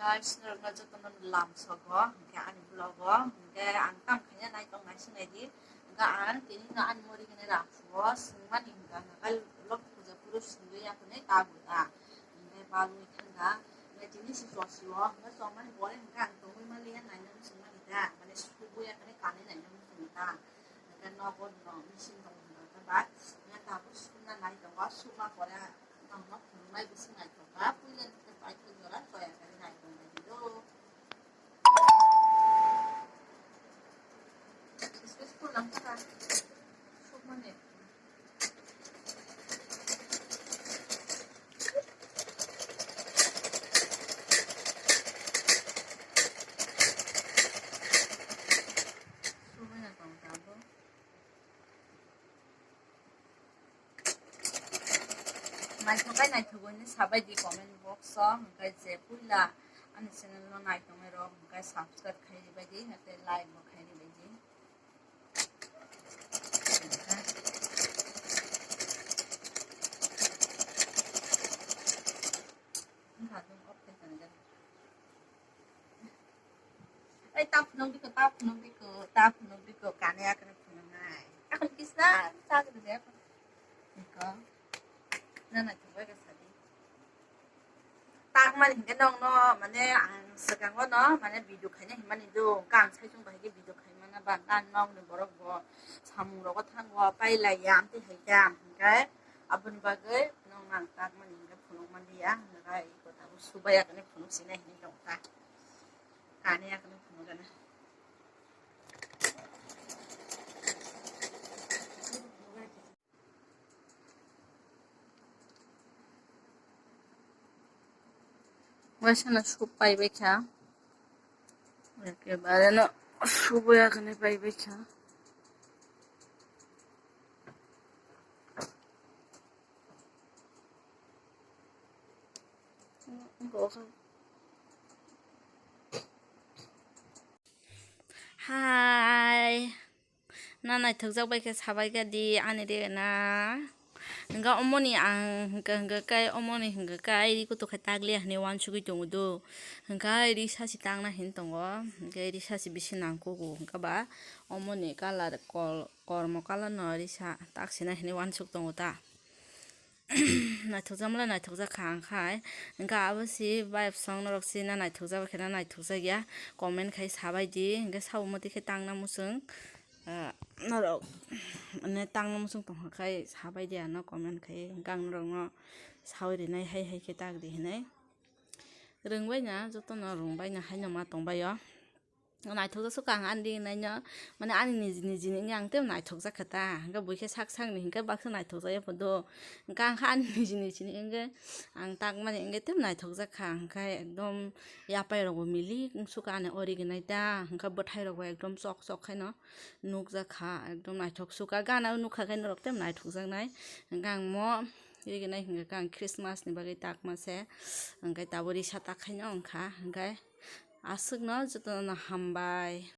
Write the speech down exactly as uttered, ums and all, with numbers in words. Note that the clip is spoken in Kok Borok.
Guys, norokno jotono lam sogo, hwnkhe ani vlog o, hwnkhe ang tam khaina naitong naising naidi, hwnkhe ang tini no ani mori hwnwi rang sugo, swngmani hwnkhe ang hakai lok puja phuru swngwi ya hwnwi ta bo ta, hwnkhe balwi thangkha, hwnkhe tini se chosio, hwnkhe chomani pore hwnkhe ang tongwi manliya naina muchungmani ta, mane subui ya hwnwi kanwi naina muchungo ta, hwnkhe nogo no machine tong hwnkhe ba, hwnkhe tabuk sukna nai tongo, sukma pore. Naithokai naithogwi hwnwi sabai di comment box o, hwnkhe je puila ani channel no naitongwi rok hwnkhe subscribe khai ribai di, hwnkhe like bo khai ribai di. Wngkha dung off khai tongwi. Ei, ta phunuk di ko, ta phunuk di ko, ta phunuk di ko, kane akre phunuknai. Akon kisna chak di de akon. Iko. Na na chubai ka sadi. Tak mani hingke nong no, mane ang swkango no, mane video khaina himani do, hingke ang sai chung bahai ke video khaimana ba, na nong ni borok bo samung rogo thango, pailai ya, amtwi hai khe ang hingke aboni bagwi nong ang tak mani hingke phunuk man liya, hingke iko tabuk subaya kane phunuk sinai hinui tong kha. Kani ya kani phunuk gana. Waisa na sup pai bai kha. Ekebare no sup ya kani pai bai kha. Hai. Na naithokjak bai khe sabai kha di ani re na. Hingke omoni ang hingke, hingke kai omoni hingke kai ri kutuk khai takliya hinui wansugui tongo do. Hingke risa si tangna hin tongo. Hingke risa si bisi nangkugo hingke ba omoni colour kol-, kormo colour no risa taksina hinui wansuk tongo ta. Naithokjakmala naithokjak kha ang khai. Hingke abo si bayapsong norok si na naithokjak bai khe na naithokjak ya. Comment khai sabai di. Hingke sabo motwi khe tangna muchung. Ah, norok, mane, tangna muchung tongkha khai sabai di ano comment khai. Hingke ang norokno sawi rinai hai hai khe tak di hinui. Rwngbai na, jotono rwngbai na haino ma tongbai o. Naithokjak sukha ang ani ri naino, mane ani niji niji ni wngya ang tei naithokjak kha ta. Hingke buikhe sak sak ni hingke baksa naithokjak ya phodo. Hingke ang kha ani niji niji ni wngke ang takmani wngke tei naithokjak kha. Hingke ekdom yapai rok bo milik wngsukha ani ori gwnai ta. Hingke bwthai rok bo ekdom chok chok khaino nukjak kha. Ekdom naithok sukha gana o nukha khe norok tei naithokjak nai. Hingke ang mo ri gwnai hingke ang Christmas ni bagwi takma se. Hingke tabuk risa tak khaino wngkha. Hingke aswkno jotono hambai.